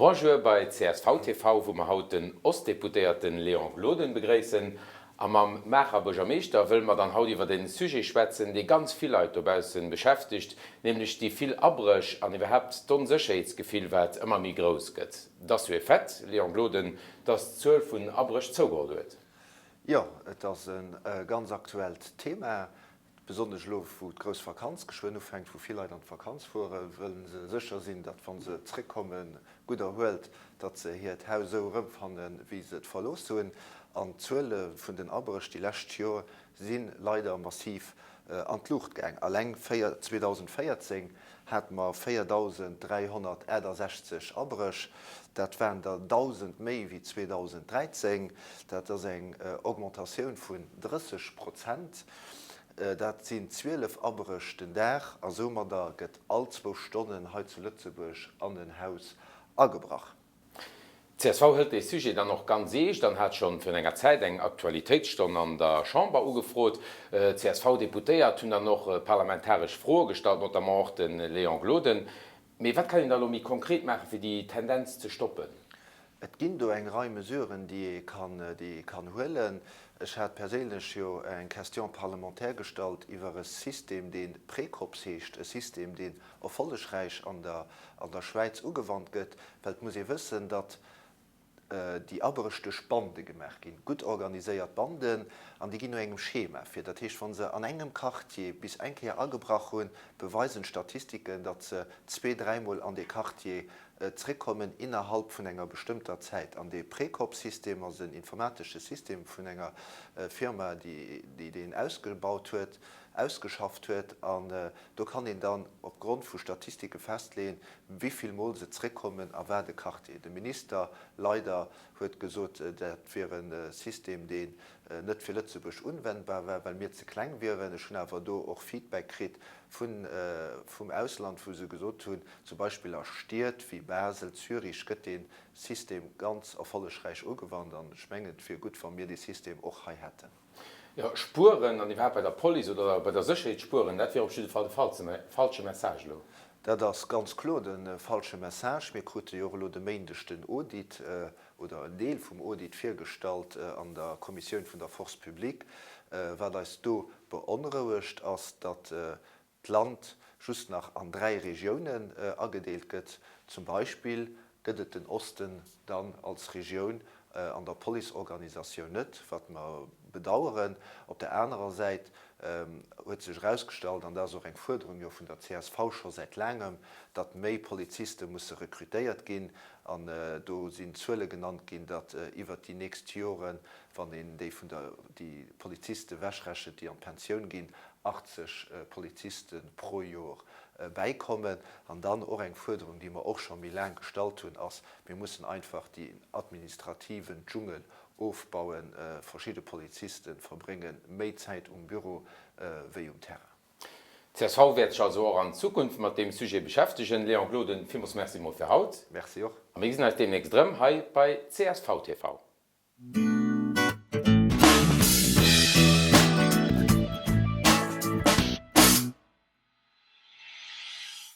Bonjour bei csv TV, wou mer haut den Ostdeputéierten Léon Gloden begréissen. A mam Maacher Buergermeeschter wëlle mer dann haut iwwert en Sujet schwätzen, dee ganz vill Leit dobaussen beschäftegt, nämlech déi vill Abréch an iwwerhaapt d'Onsécherheetsgefill, wat ëmmer méi grouss gëtt. Et ass jo e Fait, Léon Gloden, dass d'Zuel vun Abréch zougeholl huet. Jo, et ass e ganz aktuellt Thema. Besonnesch elo, wou d'grouss Vakanz geschwënn ufänkt, wou vill Leit an d'Vakanz fueren, wëlle se sécher sinn, datt wa se zréckkommen, gutt erhuelt, datt se hiert Haus esou erëmfannen, wéi se et verlooss hunn. An d'Zuele vun den Abréch déi lescht Joer si leider massiv an d'Luucht gaang. Alleng 2014 hate mer 4.368 Abréch, dat waren der 1.000 méi wéi 2013. Dat ass eng Augmentatioun vun 30 Prozent. Dat sinn 12 Abréch den Dag a soumadder gëtt all zwou Stonnen hei zu Lëtzebuerg an en Haus agebrach. Csv hëlt dee Sujet dann och ganz eescht an hat schonn virun enger Zäit eng Aktualitéitsstonn an der Chamber ugefrot. Csv-Deputéiert hunn dann och parlamentaresch Froe gestallt, notamment och de Léon Gloden. Mee wat kann een da elo méi konkret maachen, fir déi Tendenz ze stoppen? Et ginn do eng Rei Mesuren, déi ee kann, déi ee kann huelen. Ech hat perséinlech jo eng Question parlementaire gestallt iwwer e System, dee Précops heescht, e System, deen erfollegräich an der, an der Schwäiz ugewannt gëtt, well et muss ee wëssen, datt déi Abréch duerch Bande gemaach ginn, gutt organiséiert Banden, an déi ginn no engem Schema vir. Dat heescht, wa se an engem Quartier bis eng Kéier agebrach hunn, beweisen d'Statistiken, datt se zwee-, dräimol an dee Quartier zréckkommen innerhalb vun enger bestëmmter Zäit. An dee Precop-System ass en informatesche System vun enger Firma, déi deen ausgebaut huet, ausgeschafft huet. An do kann een dann opgrond vu Statistike festleeën, wéivill Mol se zréckkommen a wat e Quartier. De Minister, leider, huet gesot, dat wier e System, deen net fir Lëtzebuerg unwendbar war, well mir ze kleng wieren. Ech hunn awer do och Feedback kritt vun, vum Ausland, wou se gesot hunn, zum Beispill a Stied wéi Basel, Zürich gëtt dee System ganz erfollegräich ugewannt. An ech mengen, et wier gutt, wa mir dee System och hei hätten. Jo, spueren, an iwwerhaapt bei der Police oder bei der Sécherheet spueren, dat wier op jidde Fall de falsche Message elo. Dat ass ganz kloer de falsche Message. Mir krute jo och elo de Méindeg den Audit oder en Deel vum Audit virgestallt an der Kommissioun vun der Force publique. Wat eis do beonrouegt, ass, datt d'Land just nach an 3 Regiounen agedeelt gëtt. Zum Beispill gëtt et den Osten dann als Regioun an der Policeorganisatioun net, wat mer bedaueren. Op der anerer Säit huet sech erausgestallt, an dat ass och eng Fuerderung jo vun der csv scho säit laangem, datt méi Poliziste musse rekrutéiert ginn. An do sinn Zuele genannt ginn, datt iwwert déi nächst Joren, wann een déi vun der, déi Poliziste ewechrechent, déi an d'Pensioun ginn, 80 Poliziste pro Joer bäikommen. An dann och eng Fuerderung, déi mer och scho méi laang gestallt hunn, ass, Mir mussen einfach déi administrativen Dschungel ofbauen. Verschidde Poliziste verbrénge méi Zäit um Büro wéi um Terrain. Csv wäert sech also och an Zukunft mat deem Sujet beschäftegen. Léon Gloden, villmools Merci mol fir haut. Merci och. A mir gesinn eis deemnächst erëm hei bei csv TV.